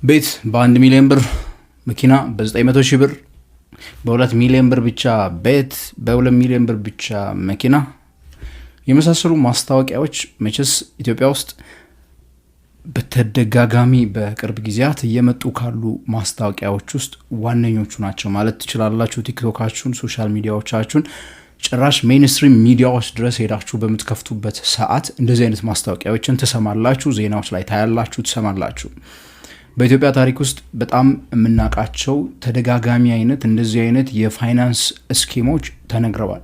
ቤት በ1 ሚሊዮን ብር፣ መኪና በ900 ሺህ ብር፣ በ2 ሚሊዮን ብር ብቻ ቤት፣ በ2 ሚሊዮን ብር ብቻ መኪና የመሳሰሉ ማስታወቂያዎች መቼስ ኢትዮጵያ ውስጥ በተደጋጋሚ በቅርብ ጊዜያት እየመጡ ካሉ ማስታወቂያዎች ውስጥ ዋነኞቹ ናቸው ማለት ትችላላችሁ። ቲክቶካችሁን፣ social media ዎቻችሁን፣ ጭራሽ mainstream ሚዲያዎች ድረስ ሄዳችሁ በምትከፍቱበት ሰዓት እንደዚህ አይነት ማስታወቂያዎችን ትሰማላችሁ፣ ዜናዎች ላይ ታያላችሁ፣ ትሰማላችሁ። በኢትዮጵያ ታሪክ ውስጥ በጣም የምናውቃቸው ተደጋጋሚ አይነት እንደዚህ አይነት የፋይናንስ scheme ኦች ተነግረዋል።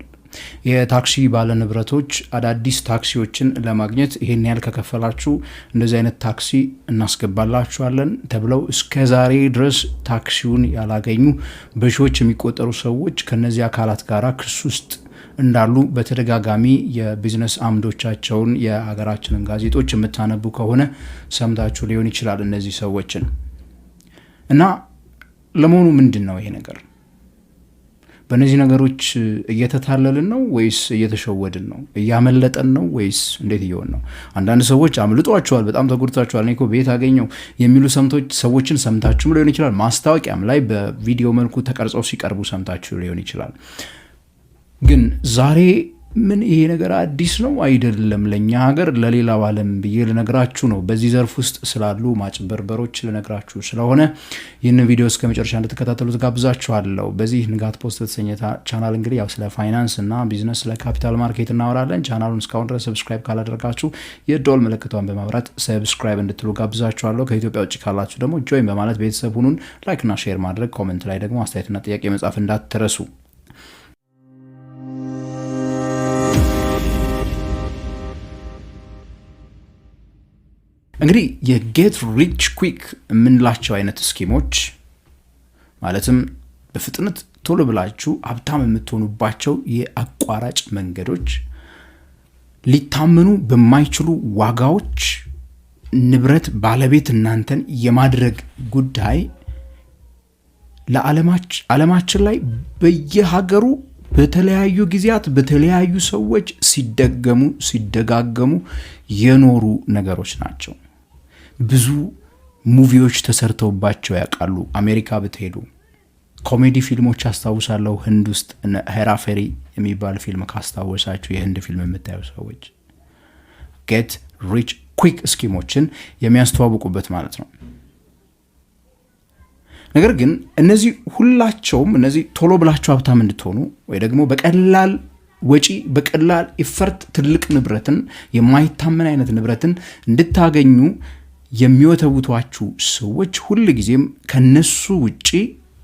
የታክሲ ባለንብረቶች አዳዲስ ታክሲዎችን ለማግኘት ይሄን ያህል ከከፈላችሁ እንደዚህ አይነት ታክሲ እናስገባላችኋለን ተብለው እስከ ዛሬ ድረስ ታክሲውን ያላገኙ በሺዎች የሚቆጠሩ ሰዎች ከነዚህ አካላት ጋር ክስ ውስጥ እንዳሉ በተደጋጋሚ የቢዝነስ አምዶቻቸውን፣ የሀገራችንን ጋዜጦች የምታነቡ ከሆነ ሰምታችሁ ሊሆን ይችላል እነዚህ ሰዎችን። እና ለመሆኑ ምንድን ነው ይሄ ነገር? በእነዚህ ነገሮች እየተታለልን ነው ወይስ እየተሸወድን ነው? እያመለጠን ነው ወይስ እንዴት እየሆን ነው? አንዳንድ ሰዎች አምልጧቸዋል፣ በጣም ተጎድታቸዋል፣ እኔ እኮ ቤት አገኘው የሚሉ ሰዎችን ሰምታችሁም ሊሆን ይችላል። ማስታወቂያም ላይ በቪዲዮ መልኩ ተቀርጸው ሲቀርቡ ሰምታችሁ ሊሆን ይችላል። ግን ዛሬ ምን ይሄ ነገር አዲስ ነው አይደለም፣ ለእኛ ሀገር ለሌላው ዓለም ብዬ ልነግራችሁ ነው። በዚህ ዘርፍ ውስጥ ስላሉ ማጭበርበሮች ልነግራችሁ ስለሆነ ይህንን ቪዲዮ እስከ መጨረሻ እንድትከታተሉ ትጋብዛችኋለሁ። በዚህ ንጋት ፖስት በተሰኘ ቻናል እንግዲህ ያው ስለ ፋይናንስ እና ቢዝነስ፣ ስለ capital market እናወራለን። ቻናሉን እስካሁን ድረስ subscribe ካላደረጋችሁ የደወል ምልክቷን በማብራት subscribe እንድትሉ ጋብዛችኋለሁ። ከኢትዮጵያ ውጭ ካላችሁ ደግሞ join በማለት ቤተሰብ ሁኑን። Like ና share ማድረግ፣ comment ላይ ደግሞ አስተያየትና ጥያቄ መጻፍ እንዳትረሱ። እንግዲህ የ get rich quick የምንላቸው አይነት scheme ኦች፣ ማለትም በፍጥነት ቶሎ ብላችሁ ሀብታም የምትሆኑባቸው የአቋራጭ መንገዶች፣ ሊታመኑ በማይችሉ ዋጋዎች ንብረት ባለቤት እናንተን የማድረግ ጉዳይ ለዓለማችን ላይ በየሀገሩ በተለያዩ ጊዜያት በተለያዩ ሰዎች ሲደገሙ ሲደጋገሙ የኖሩ ነገሮች ናቸው። ብዙ movie ዎች ተሰርተውባቸው ያውቃሉ። አሜሪካ ብትሄዱ ኮሜዲ ፊልሞች አስታውሳለሁ። ህንድ ውስጥ ሄራ ፌሪ የሚባል ፊልም ካስታወሳችሁ፣ የህንድ ፊልም የምታዩ ሰዎች፣ get rich quick scheme ኦችን የሚያስተዋውቁበት ማለት ነው። ነገር ግን እነዚህ ሁላቸውም እነዚህ ቶሎ ብላችሁ ሀብታም እንድትሆኑ ወይ ደግሞ በቀላል ወጪ፣ በቀላል effort ትልቅ ንብረትን፣ የማይታመን አይነት ንብረትን እንድታገኙ የሚወተውቷችሁ ሰዎች ሁል ጊዜም ከነሱ ውጪ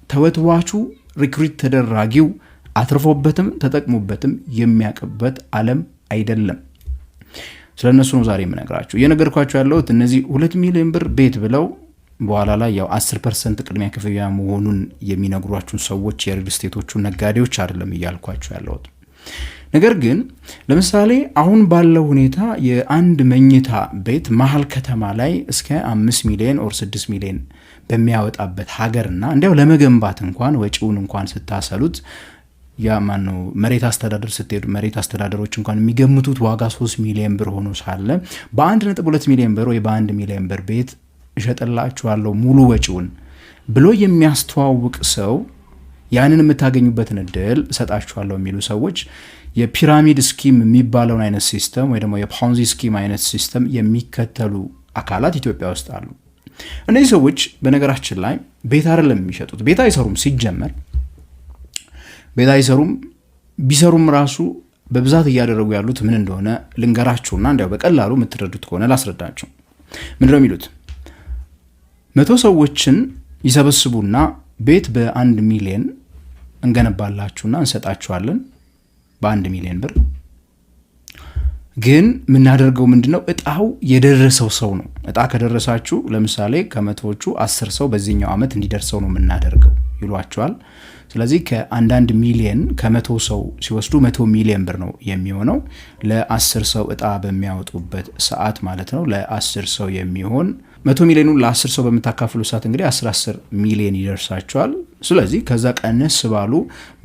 ተወትዋቹ፣ recruit ተደራጊው አትርፎበትም ተጠቅሞበትም የሚያውቅበት ዓለም አይደለም። ስለ እነሱ ነው ዛሬ የምነግራችሁ። እየነገርኳችሁ ያለሁት እነዚህ 2 ሚሊዮን ብር ቤት ብለው በኋላ ላይ ያው 10% ቅድሚያ ክፍያ መሆኑን የሚነግሯችሁን ሰዎች፣ የ real estate ኦቹ ነጋዴዎች አይደለም እያልኳችሁ ያለሁት። ነገር ግን ለምሳሌ አሁን ባለው ሁኔታ የአንድ መኝታ ቤት መሀል ከተማ ላይ እስከ 5 ሚሊዮን or 6 ሚሊዮን በሚያወጣበት ሀገርና እንዲያው ለመገንባት እንኳን ወጪውን እንኳን ስታሰሉት፣ ያ ማነው መሬት አስተዳደር ስትሄዱ መሬት አስተዳደሮች እንኳን የሚገምቱት ዋጋ 3 ሚሊዮን ብር ሆኖ ሳለ በ1.2 ሚሊዮን ብር ወይ በ1 ሚሊዮን ብር ቤት እሸጥላችኋለሁ ሙሉ ወጪውን ብሎ የሚያስተዋውቅ ሰው፣ ያንን የምታገኙበትን እድል እሰጣችኋለሁ የሚሉ ሰዎች የ pyramid scheme የሚባለውን አይነት system ወይ ደግሞ የ Ponzi scheme አይነት system የሚከተሉ አካላት ኢትዮጵያ ውስጥ አሉ። እነዚህ ሰዎች በነገራችን ላይ ቤት አይደለም የሚሸጡት፣ ቤት አይሰሩም። ሲጀመር ቤት አይሰሩም። ቢሰሩም ራሱ በብዛት እያደረጉ ያሉት ምን እንደሆነ ልንገራችሁና እንዲያው በቀላሉ የምትረዱት ከሆነ ላስረዳችሁ። ምንድነው የሚሉት? 100 ሰዎችን ይሰበስቡና ቤት በ1 ሚሊየን እንገነባላችሁና እንሰጣችኋለን፣ በ1 ሚሊዮን ብር ግን የምናደርገው ምንድነው? እጣው የደረሰው ሰው ነው። እጣ ከደረሳችሁ ለምሳሌ ከመቶዎቹ 10 ሰው በዚህኛው ዓመት እንዲደርሰው ነው የምናደርገው ይሏቸዋል። ስለዚህ ከአንዳንድ ሚሊየን ከ100 ሰው ሲወስዱ 100 ሚሊየን ብር ነው የሚሆነው ለ10 ሰው እጣ በሚያወጡበት ሰዓት ማለት ነው። ለ10 ሰው የሚሆን 100 ሚሊዮኑን ለ10 ሰው በምታካፍሉ ሰዓት እንግዲህ 10 10 ሚሊዮን ይደርሳቸዋል። ስለዚህ ከዛ ቀነስ ባሉ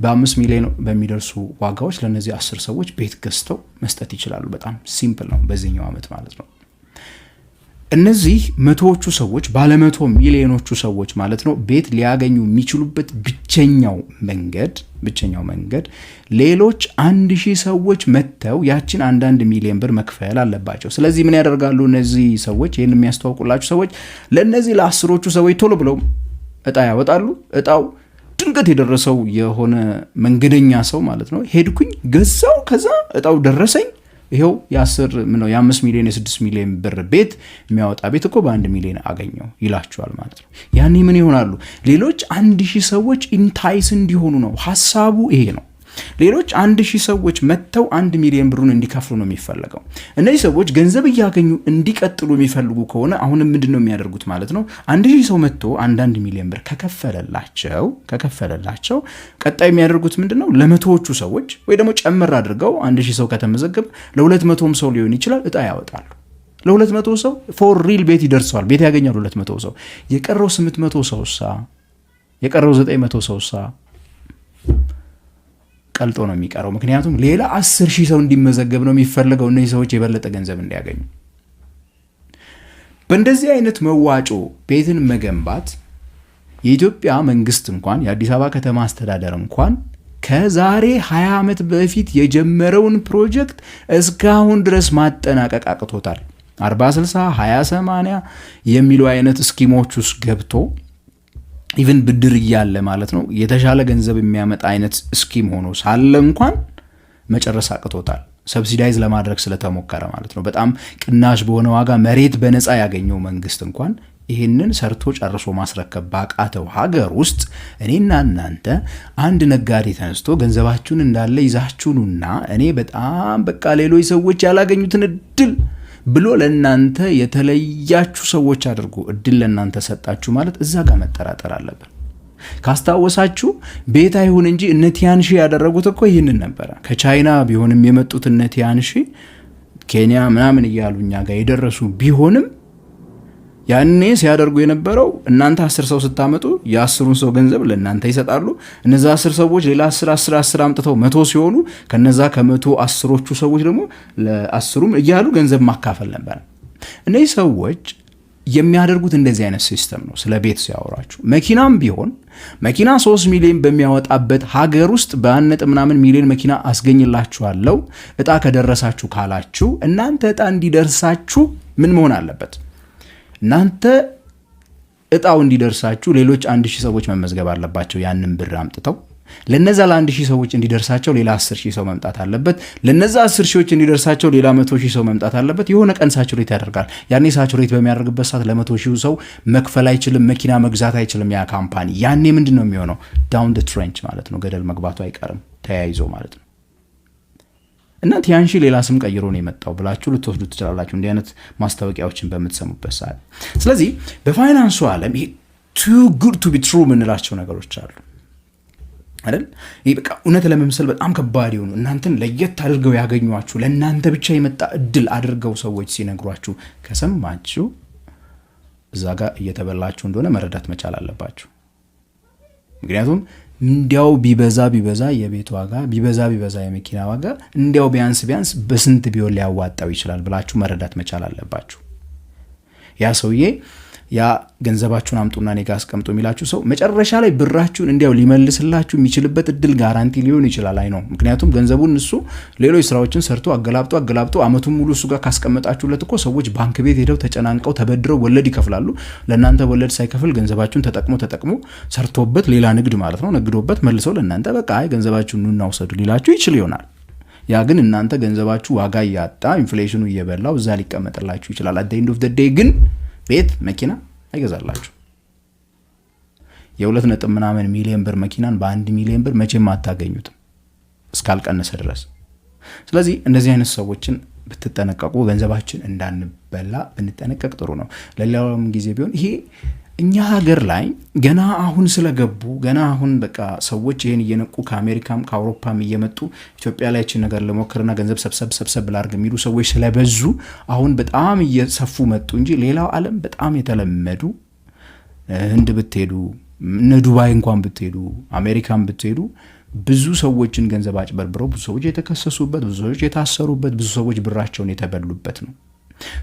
በ5 ሚሊዮን በሚደርሱ ዋጋዎች ለእነዚህ 10 ሰዎች ቤት ገዝተው መስጠት ይችላሉ። በጣም simple ነው በዚህኛው ዓመት ማለት ነው። እነዚህ መቶዎቹ ሰዎች፣ ባለመቶ ሚሊዮኖቹ ሰዎች ማለት ነው፣ ቤት ሊያገኙ የሚችሉበት ብቸኛው መንገድ ሌሎች 1,000 ሰዎች መጥተው ያችን አንዳንድ ሚሊዮን ብር መክፈል አለባቸው። ስለዚህ ምን ያደርጋሉ እነዚህ ሰዎች? ይህን የሚያስተዋውቁላችሁ ሰዎች ለእነዚህ ለአስሮቹ ሰዎች ቶሎ ብለው እጣ ያወጣሉ። እጣው ድንገት የደረሰው የሆነ መንገደኛ ሰው ማለት ነው፣ ሄድኩኝ ገዛው፣ ከዛ እጣው ደረሰኝ፣ ይኸው የ10 ምነው የ5 ሚሊዮን የ6 ሚሊዮን ብር ቤት የሚያወጣ ቤት እኮ በ1 ሚሊዮን አገኘው ይላችኋል ማለት ነው። ያኔ ምን ይሆናሉ? ሌሎች 1,000 ሰዎች entice እንዲሆኑ ነው ሀሳቡ፣ ይሄ ነው። ሌሎች 1,000 ሰዎች መጥተው 1 ሚሊዮን ብሩን እንዲከፍሉ ነው የሚፈለገው። እነዚህ ሰዎች ገንዘብ እያገኙ እንዲቀጥሉ የሚፈልጉ ከሆነ አሁንም ምንድን ነው የሚያደርጉት ማለት ነው? 1,000 ሰው መጥቶ አንዳንድ ሚሊዮን ብር ከከፈለላቸው ቀጣይ የሚያደርጉት ምንድን ነው? ለመቶዎቹ ሰዎች ወይ ደግሞ ጨምር አድርገው 1,000 ሰው ከተመዘገበ ለ200ም ሰው ሊሆን ይችላል እጣ ያወጣሉ። ለ200 ሰው for real ቤት ይደርሰዋል፣ ቤት ያገኛል 200 ሰው። የቀረው 800 ሰውሳ፣ የቀረው 900 ሰውሳ ቀልጦ ነው የሚቀረው። ምክንያቱም ሌላ 10,000 ሰው እንዲመዘገብ ነው የሚፈለገው፣ እነዚህ ሰዎች የበለጠ ገንዘብ እንዲያገኙ። በእንደዚህ አይነት መዋጮ ቤትን መገንባት የኢትዮጵያ መንግስት እንኳን፣ የአዲስ አበባ ከተማ አስተዳደር እንኳን ከዛሬ 20 ዓመት በፊት የጀመረውን ፕሮጀክት እስካሁን ድረስ ማጠናቀቅ አቅቶታል። 40 60፣ 20 80 የሚሉ አይነት scheme ኦች ውስጥ ገብቶ even ብድር እያለ ማለት ነው፣ የተሻለ ገንዘብ የሚያመጣ አይነት scheme ሆኖ ሳለ እንኳን መጨረስ አቅቶታል። Subsidize ለማድረግ ስለተሞከረ ማለት ነው። በጣም ቅናሽ በሆነ ዋጋ መሬት በነፃ ያገኘው መንግስት እንኳን ይህንን ሰርቶ ጨርሶ ማስረከብ ባቃተው ሀገር ውስጥ እኔና እናንተ አንድ ነጋዴ ተነስቶ ገንዘባችሁን እንዳለ ይዛችሁ ኑና እኔ በጣም በቃ ሌሎች ሰዎች ያላገኙትን እድል ብሎ ለእናንተ የተለያችሁ ሰዎች አድርጎ እድል ለእናንተ ሰጣችሁ ማለት እዛ ጋር መጠራጠር አለብን። ካስታወሳችሁ ቤት አይሁን እንጂ እነ ቲያንሺ ያደረጉት እኮ ይህንን ነበረ። ከቻይና ቢሆንም የመጡት እነ ቲያንሺ ኬንያ ምናምን እያሉ እኛ ጋር የደረሱ ቢሆንም ያኔ ሲያደርጉ የነበረው እናንተ 10 ሰው ስታመጡ የ10ሩን ሰው ገንዘብ ለእናንተ ይሰጣሉ። እነዛ 10 ሰዎች ሌላ 10 10 10 አምጥተው 100 ሲሆኑ ከነዛ ከመቶ አስሮቹ ሰዎች ደግሞ ለ10ሩም እያሉ ገንዘብ ማካፈል ነበር። እነዚህ ሰዎች የሚያደርጉት እንደዚህ አይነት system ነው። ስለ ቤት ሲያወራችሁ መኪናም ቢሆን መኪና 3 ሚሊዮን በሚያወጣበት ሀገር ውስጥ በአንድ ነጥብ ምናምን ሚሊዮን መኪና አስገኝላችኋለሁ እጣ ከደረሳችሁ ካላችሁ እናንተ እጣ እንዲደርሳችሁ ምን መሆን አለበት? እናንተ እጣው እንዲደርሳችሁ ሌሎች 1,000 ሰዎች መመዝገብ አለባቸው። ያንን ብር አምጥተው ለነዛ ለ1,000 ሰዎች እንዲደርሳቸው ሌላ 10,000 ሰው መምጣት አለበት። ለነዛ 10 ሺዎች እንዲደርሳቸው ሌላ 100,000 ሰው መምጣት አለበት። የሆነ ቀን saturate ያደርጋል። ያኔ saturate በሚያደርግበት ሰዓት ለ100,000 ሰው መክፈል አይችልም፣ መኪና መግዛት አይችልም ያ company። ያኔ ምንድን ነው የሚሆነው? Down the trench ማለት ነው። ገደል መግባቱ አይቀርም ተያይዞ ማለት ነው። እና ቲያንሺ ሌላ ስም ቀይሮ ነው የመጣው ብላችሁ ልትወስዱ ትችላላችሁ፣ እንዲህ አይነት ማስታወቂያዎችን በምትሰሙበት ሰዓት። ስለዚህ በፋይናንሱ ዓለም ይሄ too good to be true የምንላቸው ነገሮች አሉ አይደል? ይህ በቃ እውነት ለመምሰል በጣም ከባድ የሆኑ፣ እናንተን ለየት አድርገው ያገኟችሁ፣ ለእናንተ ብቻ የመጣ እድል አድርገው ሰዎች ሲነግሯችሁ ከሰማችሁ እዛ ጋር እየተበላችሁ እንደሆነ መረዳት መቻል አለባችሁ። ምክንያቱም እንዲያው ቢበዛ ቢበዛ የቤት ዋጋ፣ ቢበዛ ቢበዛ የመኪና ዋጋ፣ እንዲያው ቢያንስ ቢያንስ በስንት ቢሆን ሊያዋጣው ይችላል ብላችሁ መረዳት መቻል አለባችሁ። ያ ሰውዬ፣ ያ ገንዘባችሁን አምጡና እኔ ጋ አስቀምጡ የሚላችሁ ሰው መጨረሻ ላይ ብራችሁን እንዲያው ሊመልስላችሁ የሚችልበት እድል guarantee ሊሆን ይችላል። አይ ነው። ምክንያቱም ገንዘቡን እሱ ሌሎች ስራዎችን ሰርቶ አገላብጦ አገላብጦ አመቱን ሙሉ እሱ ጋር ካስቀመጣችሁለት እኮ ሰዎች ባንክ ቤት ሄደው ተጨናንቀው ተበድረው ወለድ ይከፍላሉ። ለእናንተ ወለድ ሳይከፍል ገንዘባችሁን ተጠቅሞ ተጠቅሞ ሰርቶበት ሌላ ንግድ ማለት ነው ነግዶበት መልሰው ለእናንተ በቃ አይ ገንዘባችሁን ኑና ውሰዱ ሊላችሁ ይችል ይሆናል። ያ ግን እናንተ ገንዘባችሁ ዋጋ እያጣ inflation ኑ እየበላው እዛ ሊቀመጥላችሁ ይችላል። At the end of the day ግን ቤት መኪና አይገዛላችሁ። የሁለት ነጥብ ምናምን ሚሊዮን ብር መኪናን በ1 ሚሊዮን ብር መቼም አታገኙትም እስካልቀነሰ ድረስ። ስለዚህ እንደዚህ አይነት ሰዎችን ብትጠነቀቁ፣ ገንዘባችን እንዳንበላ ብንጠነቀቅ ጥሩ ነው። ለሌላውም ጊዜ ቢሆን ይሄ እኛ ሀገር ላይ ገና አሁን ስለገቡ፣ ገና አሁን በቃ ሰዎች ይህን እየነቁ ከአሜሪካም ከአውሮፓም እየመጡ ኢትዮጵያ ላይ ይችን ነገር ልሞክርና ገንዘብ ሰብሰብ ሰብሰብ ላድርግ የሚሉ ሰዎች ስለበዙ አሁን በጣም እየሰፉ መጡ እንጂ ሌላው ዓለም በጣም የተለመዱ፣ ህንድ ብትሄዱ፣ እነ ዱባይ እንኳን ብትሄዱ፣ አሜሪካን ብትሄዱ ብዙ ሰዎችን ገንዘብ አጭበርብረው ብዙ ሰዎች የተከሰሱበት፣ ብዙ ሰዎች የታሰሩበት፣ ብዙ ሰዎች ብራቸውን የተበሉበት ነው።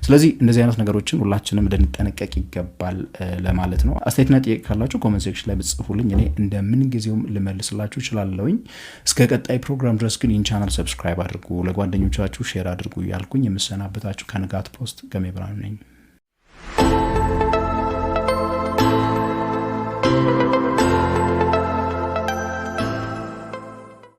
ስለዚህ እንደዚህ አይነት ነገሮችን ሁላችንም ልንጠነቀቅ ይገባል ለማለት ነው። አስተያየትና ጥያቄ ካላችሁ comment section ላይ ብትጽፉልኝ እኔ እንደምን ጊዜውም ልመልስላችሁ እችላለሁኝ። እስከ ቀጣይ ፕሮግራም ድረስ ግን ይህን channel subscribe አድርጉ፣ ለጓደኞቻችሁ share አድርጉ እያልኩኝ የምሰናበታችሁ ከንጋት ፖስት ገሜ ብርሃኑ ነኝ።